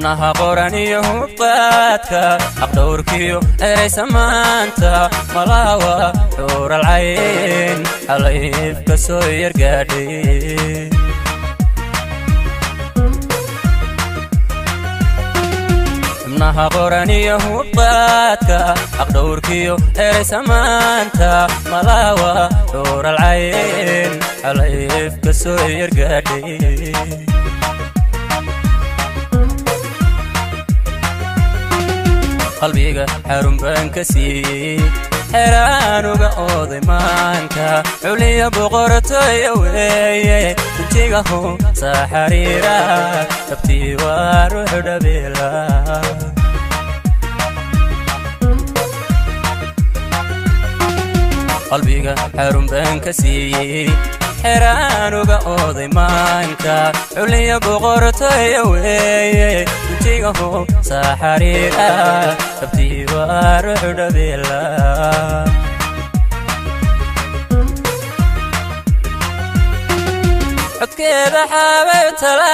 Xubnaha qoran iyo hubqaadka, aqdhowrkiyo eraysa maanta, malawa xuural cayn xalayfka soo yargaadhay. Xubnaha qoran iyo hubqaadka, aqdhowrkiyo eraysa maanta, malawa xuural cayn xalayfka soo yargaadhay. Qalbiga xarun baan ka siiyey, xeraanuga ooday maanka, xuliya boqortooya weeye, dunjigahu saa xariira, tabtii waa ruux dhabeela. Qalbiga xarun baan ka siiyey, xeraanuga ooday maanka, xuliya boqortooya weeye, dunjigahu saa xariira, tabtii waa ruux dhabeela. Codkeeda xabaytala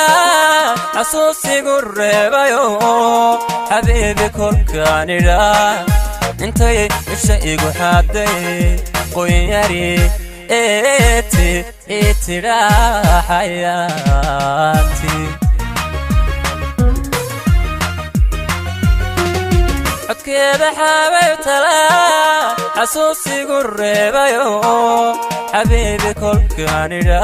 xasuusigu reebayo, xabiibi kolkaanidha, intay isha igu xaaday, qoynyari eeti itidhaa xayaati. Codkeeda xabaytala xasuusigu reebayo, xabiibi kolkaanidha,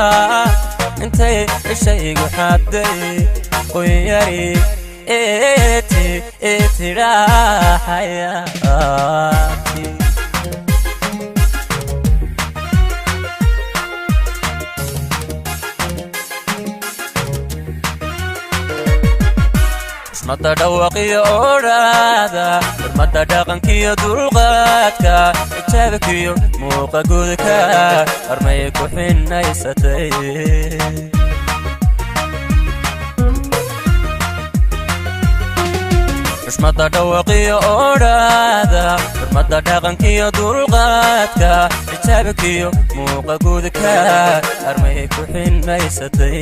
intay isha igu xaaday, qoynyari eeti itidhaa xayaati. Xurmada dhawaqiyo odhaada, xurmada dhaqankiyo dulqaadka, xijaabkiyo muuqa gudka, armay ku xinaysatay. Xushmada dhawaqiyo odhaada, xurmada dhaqankiyo dulqaadka, xijaabkiyo muuqa gudka, armay ku xinaysatay.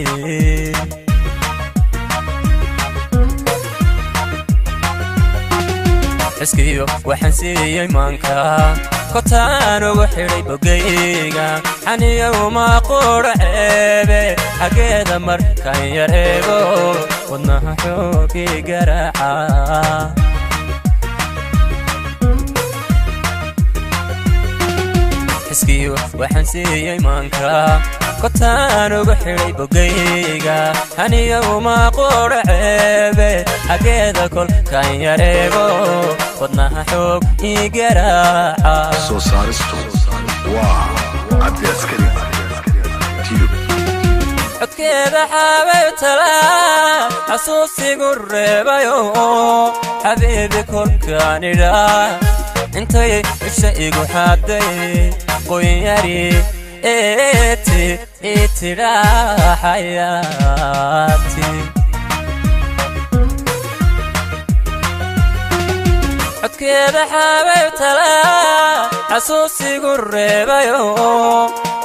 Xiskiyo waxaan siiyey maanka, kotaan ugu xidhay bogayga, xaniya uma qudha ceebe, xaggeeda markaan yar eego, wadnaha xoogii garaaca. Xiskiyo waxaan siiyey maanka, kotaan ugu xidhay bogayga, xaniya uma qudha ceebe, xaggeeda kolkaan yar eego, wadnaha xoog ii garaaca. Soo saaristu waa Cabdi Askari Tube. Codkeeda xabaytala xasuusigu reebayo, xabiibi kolkaanidha, intay isha igu xaaday, qoynyari eeti itidhaa xayaati. Codkeeda xabaytala xasuusigu reebayo,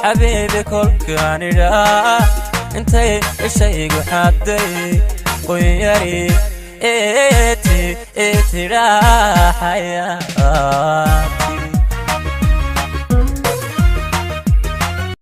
xabiibi kolkaanidha, intay isha igu xaaday, qoynyari eeti itidhaa xayaati.